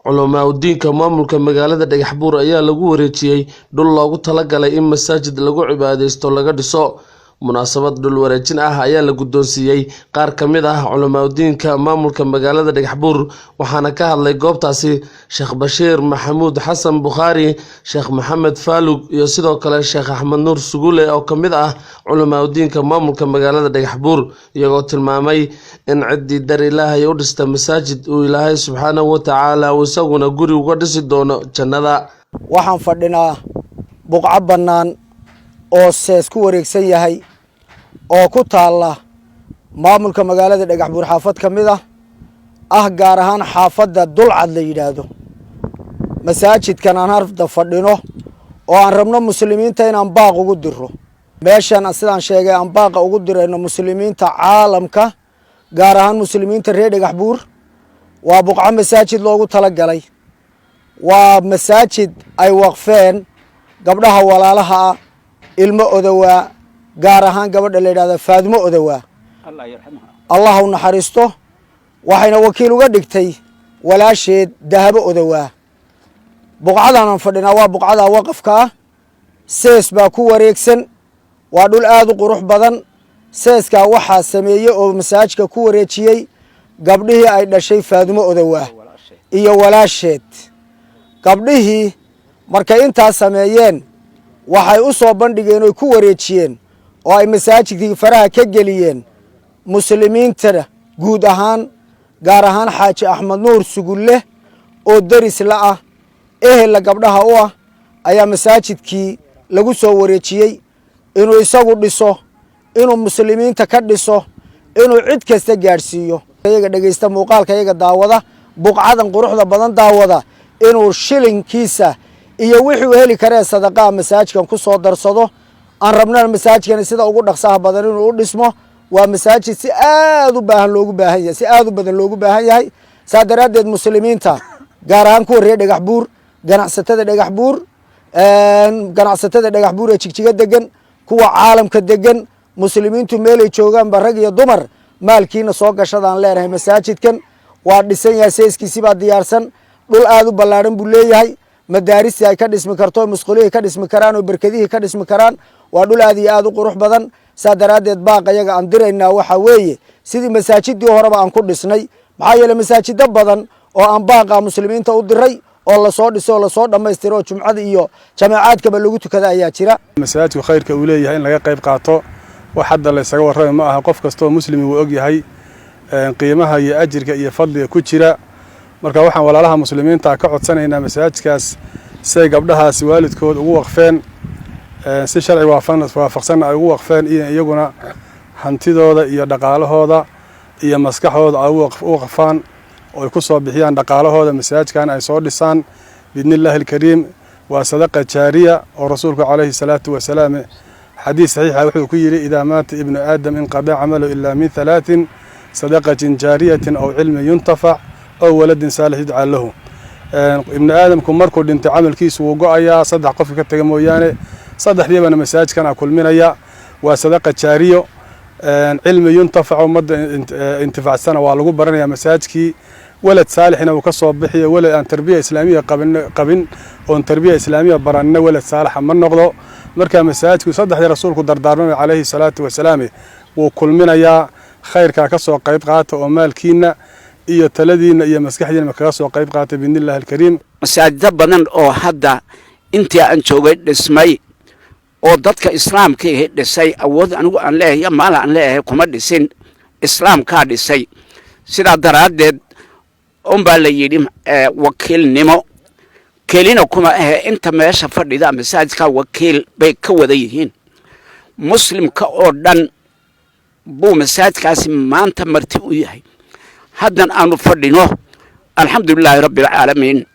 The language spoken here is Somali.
Culumaa-udiinka maamulka magaalada Dhagaxbuur ayaa lagu wareejiyay dhul loogu talagalay in masaajid lagu cibaadeysto laga dhiso. Munaasabad dhul wareejin ah ayaa la guddoonsiiyey qaar ka mid ah culumaa-udiinka maamulka magaalada Dhagaxbuur, waxaana ka hadlay goobtaasi Sheekh Bashiir Maxamuud Xasan Bukhaari, Sheekh Maxamed Faalug iyo sidoo kale Sheekh Axmed Nuur Sugule oo ka mid ah culumaa-udiinka maamulka magaalada Dhagaxbuur, iyagoo tilmaamay in ciddii dar Ilaahay u dhista masaajid uu Ilaahay subxaanahu wa tacaala uu isaguna guri uga dhisi doono jannada. Waxaan fadhinaa buqco bannaan oo sees ku wareegsan yahay oo ku taalla maamulka magaalada Dhagaxbuur, xaafad ka mid ah, gaar ahaan xaafadda Dulcad la yidhaahdo. Masaajidkan aan hadda fadhino oo aan rabno muslimiinta inaan baaq ugu diro, meeshan sidaan sheegay aan baaqa ugu dirayno muslimiinta caalamka, gaar ahaan muslimiinta reer Dhagaxbuur, waa buqco masaajid loogu talagalay. Waa masaajid ay waqfeen gabdhaha walaalaha ah, Ilmo Odowaa, gaar ahaan gabadha la yidhahda Faadimo Odowaa, Allah u naxariisto. Waxayna wakiil uga dhigtay walaasheed Dahabo Odowaa. Buqcadan aan fadhinaa waa buqcada waqafka ah. Sees baa ku wareegsan, waa dhul aada u qurux badan. Seeskaa waxaa sameeyey oo masaajidka ku wareejiyey gabdhihii ay dhashay Faadimo Odowaa iyo walaasheed. Gabdhihii markay intaas sameeyeen, waxay u soo bandhigeen oy ku wareejiyeen oo ay masaajidkii faraha ka geliyeen muslimiintana guud ahaan, gaar ahaan Xaaji Axmed Nuur Sugulle oo deris la ah, ehella gabdhaha u ah, ayaa masaajidkii lagu soo wareejiyey inuu isagu dhiso, inuu muslimiinta ka dhiso, inuu cid kasta gaadhsiiyo. Iyaga dhegaysta muuqaalka, iyaga daawada, buqcadan quruxda badan daawada, inuu shilinkiisa iyo wixii heli karee sadaqaa masaajidkan ku soo darsado. Aan rabnana masaajidkani sida ugu dhaqsaha badan inuu u dhismo. Waa masaajid si aad u baahan loogu baahan yahay, si aad u badan loogu baahan yahay. Saa daraaddeed muslimiinta, gaar ahaan kuwa reer Dhagax Buur, ganacsatada Dhagax Buur, ganacsatada Dhagax Buur ee Jigjiga degan, kuwa caalamka degan, muslimiintu meelay joogaanba, rag iyo dumar, maalkiina soo gashadaan leenahay. Masaajidkan waa dhisan yahay, seeskiisi baa diyaarsan, dhul aad u ballaadhan buu leeyahay, madaaristii ay ka dhismi karto, musqulihii ka dhismi karaan oo berkadihii ka dhismi karaan. Waa dhul aad iyo aad u qurux badan. Saa daraaddeed baaq ayaga aan diraynaa waxaa weeye sidii masaajidii horeba aan ku dhisnay. Maxaa yeeley masaajido badan oo aan baaqa muslimiinta u diray oo lasoo dhiso oo lasoo dhammaystiro oo jumcada iyo jamaacaadkaba lagu tukada ayaa jira. Masaajidku khayrka uu leeyahay in laga qayb qaato wax hadda la ysaga warramay ma aha. Qof kastoo muslimi wuu og yahay qiimaha iyo ajirka iyo fadliga ku jira. Marka waxaan walaalaha muslimiinta ka codsanaynaa masaajidkaas siay gabdhahaasi waalidkood ugu waqfeen, si sharci waafaqsanna ay ugu waqfeen, iyo iyaguna hantidooda iyo dhaqaalahooda iyo maskaxdooda ay u waqfaan oo ay ku soo bixiyaan dhaqaalahooda, masaajidkan ay soo dhisaan biidni illaahi alkariim. Waa sadaqa jaariya oo rasuulku calayhi salaatu wasalaam xadiis saxiixa wuxuu ku yidhi: "إذا مات ابن آدم انقطع عمله إلا من ثلاث: صدقة جارية أو علم ينتفع أو ولد صالح يدعو له." Ibnu aadamku markuu dhintay camalkiisu wuu go-ayaa saddex qofka ka taga mooyaane. Saddexdiibana masaajidkan a kulminaya. Waa sadaqa jaariyo, cilmi yuntafac, ummadda intifacsana waa lagu baranaya masaajidkii, walad saalixna uu ka soo bixiyo. Walad aan tarbiya islaamiya qabin oon tarbiya islaamiya baranina walad saalixa ma noqdo. Marka masaajidku saddexdii rasuulku dardaarmamay calayhi salaatu wasalaam wuu kulminayaa. Khayrkaa ka soo qayb qaata oo maalkiina iyo taladiina iyo maskaxdiina kaga soo qayb qaata biidni illahi alkariim. Masaajida badan oo hadda intii aan joogay dhismay oo dadka islaamkii dhisay, awood anigu aan leeyahay, maal aan leeyahay kuma dhisin, islaamkaa dhisay. Sidaa daraaddeed unbaa la yidhi wakiilnimo kelina kuma ahe. Inta meesha fadhida masaajidka wakiil bay ka wada yihiin. Muslimka oo dhan buu masaajidkaasi maanta marti u yahay. Haddan aanu fadhino, alxamdulilaahi rabbi alcaalamiin.